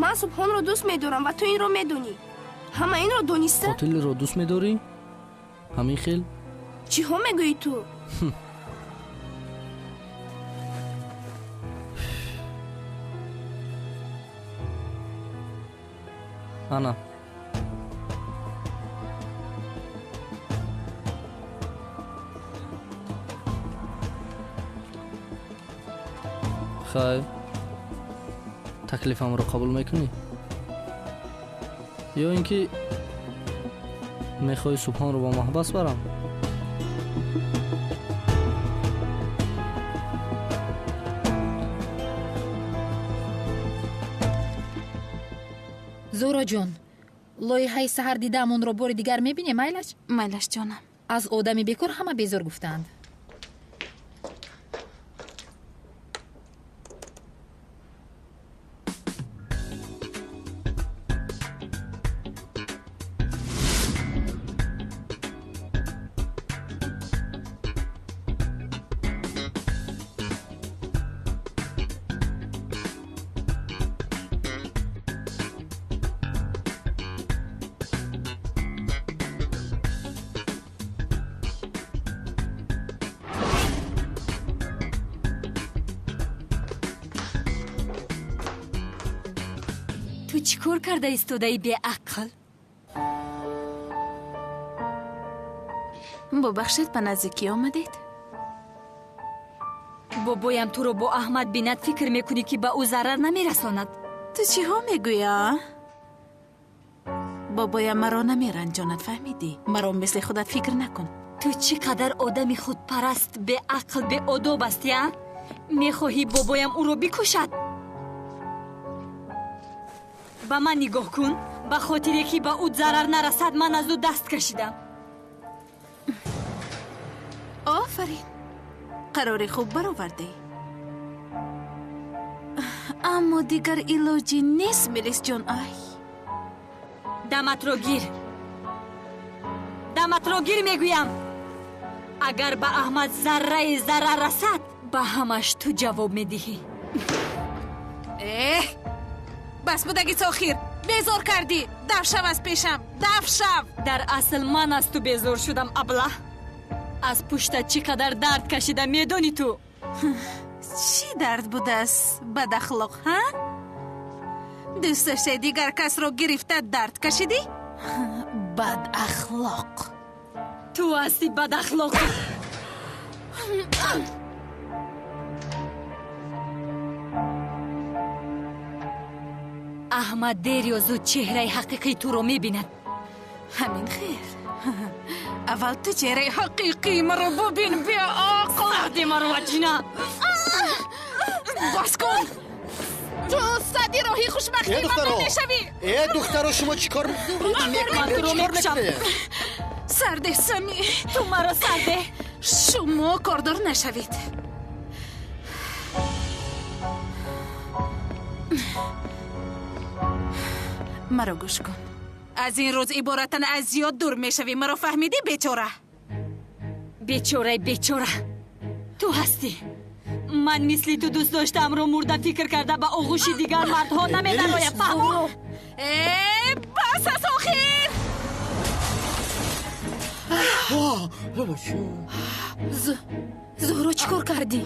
Ман Субҳонро дӯст медорам ва ту инро медонӣ. Ҳама инро дониста? Қотилро дӯст медорӣ? Ҳамин хел? Чиҳо мегӯӣ ту? Ана. Хайр, таклифамро қабул мекунӣ? Ё ин ки мехоҳӣ Субҳонро ба маҳбас барам? Зуҳроҷон, лоиҳаи саҳар дидаамонро бори дигар мебинем, майлаш? Майлаш, ҷонам. Аз одами бекор ҳама безор гуфтаанд. Ту чӣ кор карда истодаи беақл? Бубахшед, ба наздикӣ омадед? Бобоям туро бо Аҳмад бинад, фикр мекунӣ, ки ба ӯ зарар намерасонад? Ту чиҳо мегӯӣ, а? Бобоям маро намеранҷонад, фаҳмидӣ? Маро мисли худат фикр накун. Ту чӣ қадар одами худпараст, беақл, беодоб ҳастӣ, а? Мехоҳӣ бобоям ӯро бикушад? Ба ман нигоҳ кун. Ба хотире ки ба ӯ зарар нарасад, ман аз ӯ даст кашидам. Офарин, қарори хуб баровардӣ. Аммо дигар илоҷӣ нест, Мелисҷон. Ай, даматро гир, даматро гир мегӯям. Агар ба Аҳмад зарраи зарар расад, ба ҳамаш ту ҷавоб медиҳӣ. Эҳ, бас будаги охир, безор кардӣ. Даф шав аз пешам, даф шав. Дар асл ман аз ту безор шудам, аблаҳ. Аз пуштат чӣ қадар дард кашида медонӣ ту? Чӣ дард будааст, бадахлоқ, ҳа? Дӯст доштаи дигар касро гирифта дард кашидӣ? Бадахлоқ. Ту ҳасти бадахлоқ. Аҳмад дер ё зуд чеҳраи ҳақиқии туро мебинад. Ҳамин хел. Аввал ту чеҳраи ҳақиқии маро бубин, беақл. Сарди маро ваҷина. Бас кун. Ту сади роҳи хушбахтии ман намешавӣ. Э, духтаро, шумо чӣ кор мекунед? Сарде, Сами. Ту маро сарде. Шумо кордор нашавед. Маро гӯш кун. Аз ин рӯз иборатан аз зиёд дур мешавӣ. Маро фаҳмидӣ, бечора? Бечораи бечора, ту ҳастӣ. Ман мисли ту дӯст доштаамро мурда фикр карда ба оғӯши дигар мардҳо намедароям, фаҳмо? Э, бас аз охир! Зуҳро, чӣ кор кардӣ?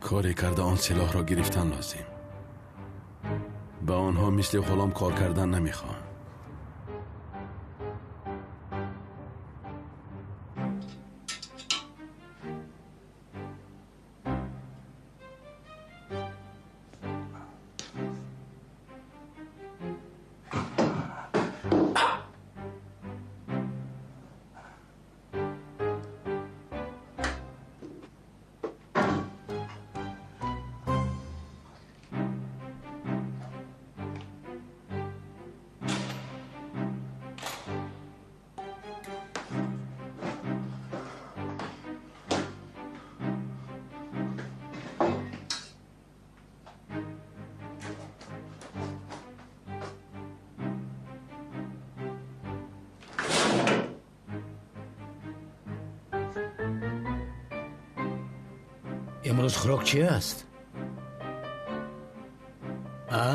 Коре карда он силоҳро гирифтан лозим. Ба онҳо мисли ғулом кор кардан намехоҳам. Имрӯз хӯрок чи аст? А?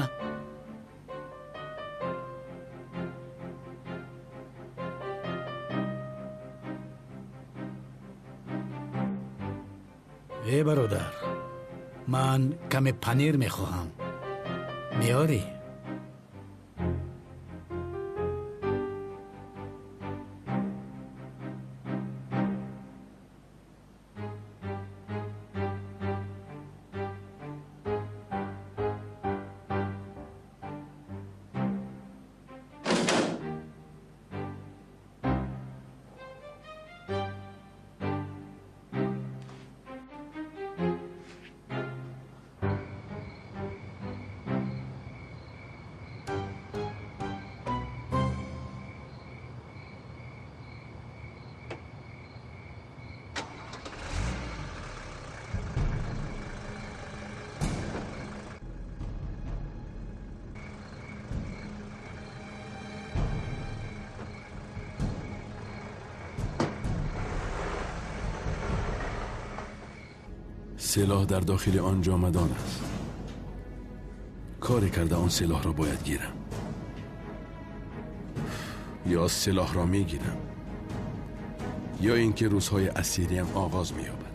Э бародар, ман каме панир мехоҳам. Меорӣ? Силоҳ дар дохили он ҷомадон аст. Коре карда он силоҳро бояд гирам. Ё силоҳро мегирам, ё ин ки рӯзҳои асириям оғоз меёбад.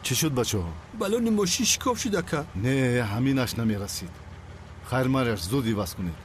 Чӣ шуд, бачаҳо? Балони мошин шикоф шуд, ака. Не, ҳаминаш намерасид. Хайр, маряш, зуд иваз кунед.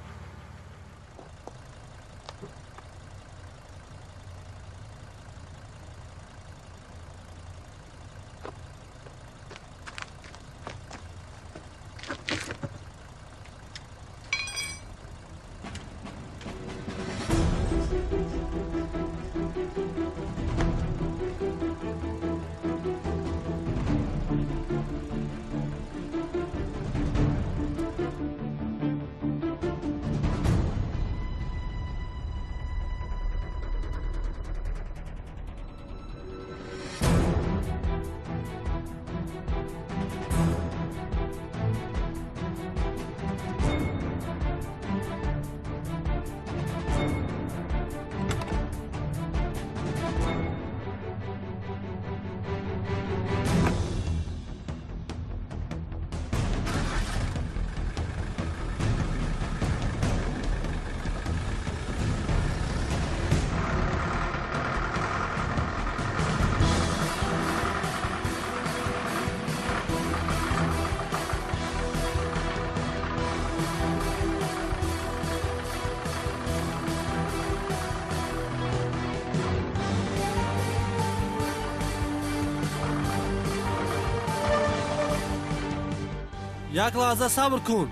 Як лаҳза сабр кун.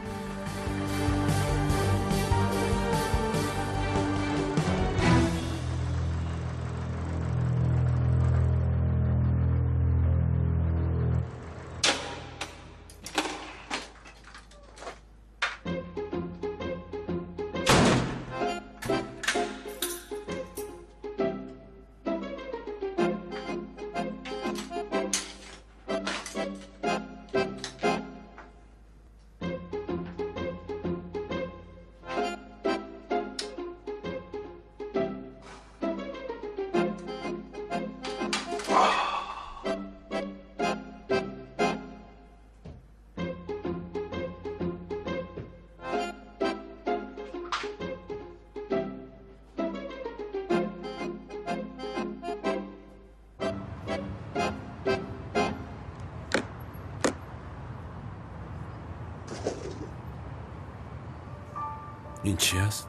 Ин чӣ аст?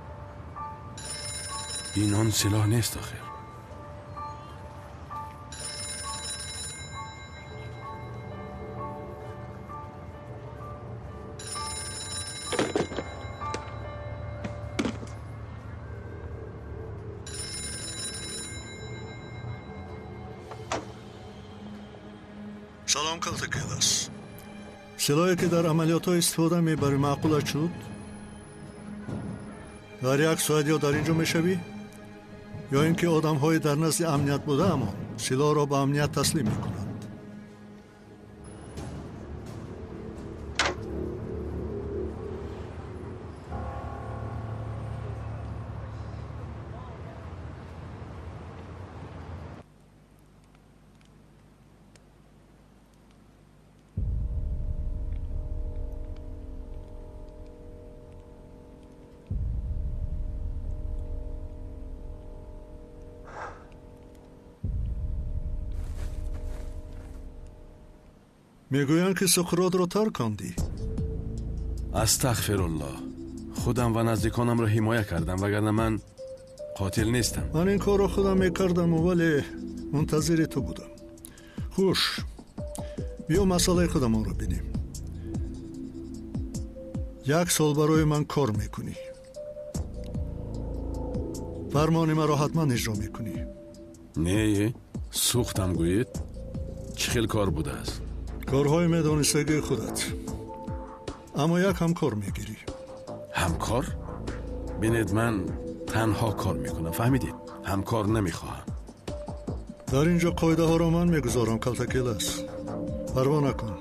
Ин он силоҳ нест охир. Салом, Калтакелас. Силоҳе ки дар амалиётҳо истифода мебарӣ маъқулат шуд? Дар як соат ё дар ин ҷо мешавӣ, ё ин ки одамҳои дар назди амният будаамон силоҳро ба амният таслим мекунанд. Мегӯянд ки Суқротро таркондӣ. Астағфируллоҳ. Худам ва наздиконамро ҳимоя кардам, вагарна ман қотил нестам. Ман ин корро худам мекардам, вале мунтазири ту будам. Хуш, биё масъалаи худамонро бинем. Як сол барои ман кор мекунӣ. Фармони маро ҳатман иҷро мекунӣ. Не, сӯхтам гӯед. Чӣ хел кор будааст? Корҳои медонистагии худат. Аммо як ҳамкор мегирӣ. Ҳамкор? Бинед, ман танҳо кор мекунам, фаҳмидед? Ҳамкор намехоҳам. Дар ин ҷо қоидаҳоро ман мегузорам, Калтакелас. Парво накун.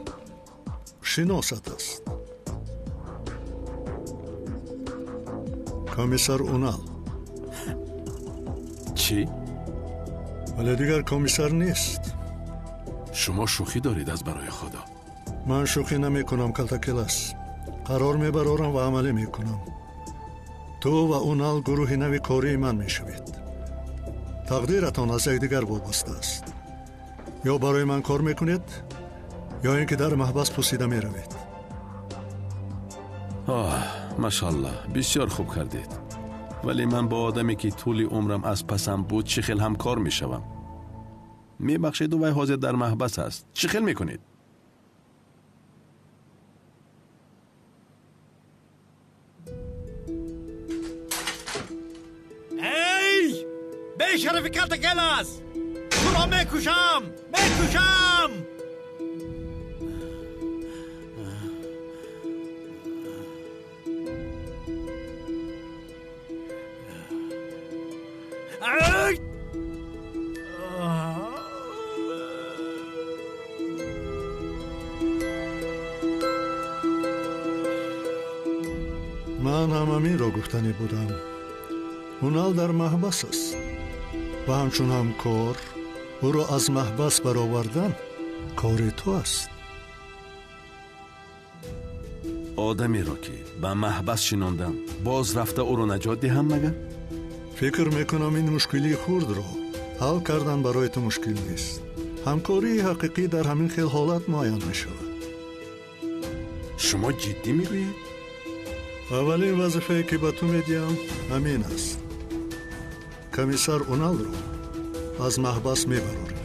Шиносат аст. Комиссар Унал. Чӣ? Вале дигар комиссар нест. Шумо шӯхӣ доред аз барои Худо. Ман шӯхӣ намекунам, Калтакелас. Қарор мебарорам ва амалӣ мекунам. Ту ва Унал гурӯҳи нави кории ман мешавед. Тақдиратон аз якдигар вобаста аст. Ё барои ман кор мекунед, ё ин ки дар маҳбас пусида меравед. Оҳ, машаллоҳ, бисёр хуб кардед. Вале ман бо одаме ки тӯли умрам аз пасам буд чӣ хел ҳамкор мешавам? Мебахшеду вай ҳозир дар маҳбас аст. Чӣ хел мекунед? Эй! Бешарафи Калтакелас! Туро мекушам! Мекушам! Ман ҳам ҳаминро гуфтанӣ будам. Унал дар маҳбас аст ва ҳамчун ҳамкор ӯро аз маҳбас баровардан кори ту аст. Одамеро ки ба маҳбас шинондам, боз рафта ӯро наҷот диҳам магар? Фикр мекунам ин мушкилии хурдро ҳал кардан барои ту мушкил нест. Ҳамкории ҳақиқӣ дар ҳамин хел ҳолат муайян мешавад. Шумо ҷиддӣ мегӯед? Аввалин вазифае ки ба ту медиҳам ҳамин аст. Комиссар Уналро аз маҳбас мебарорем.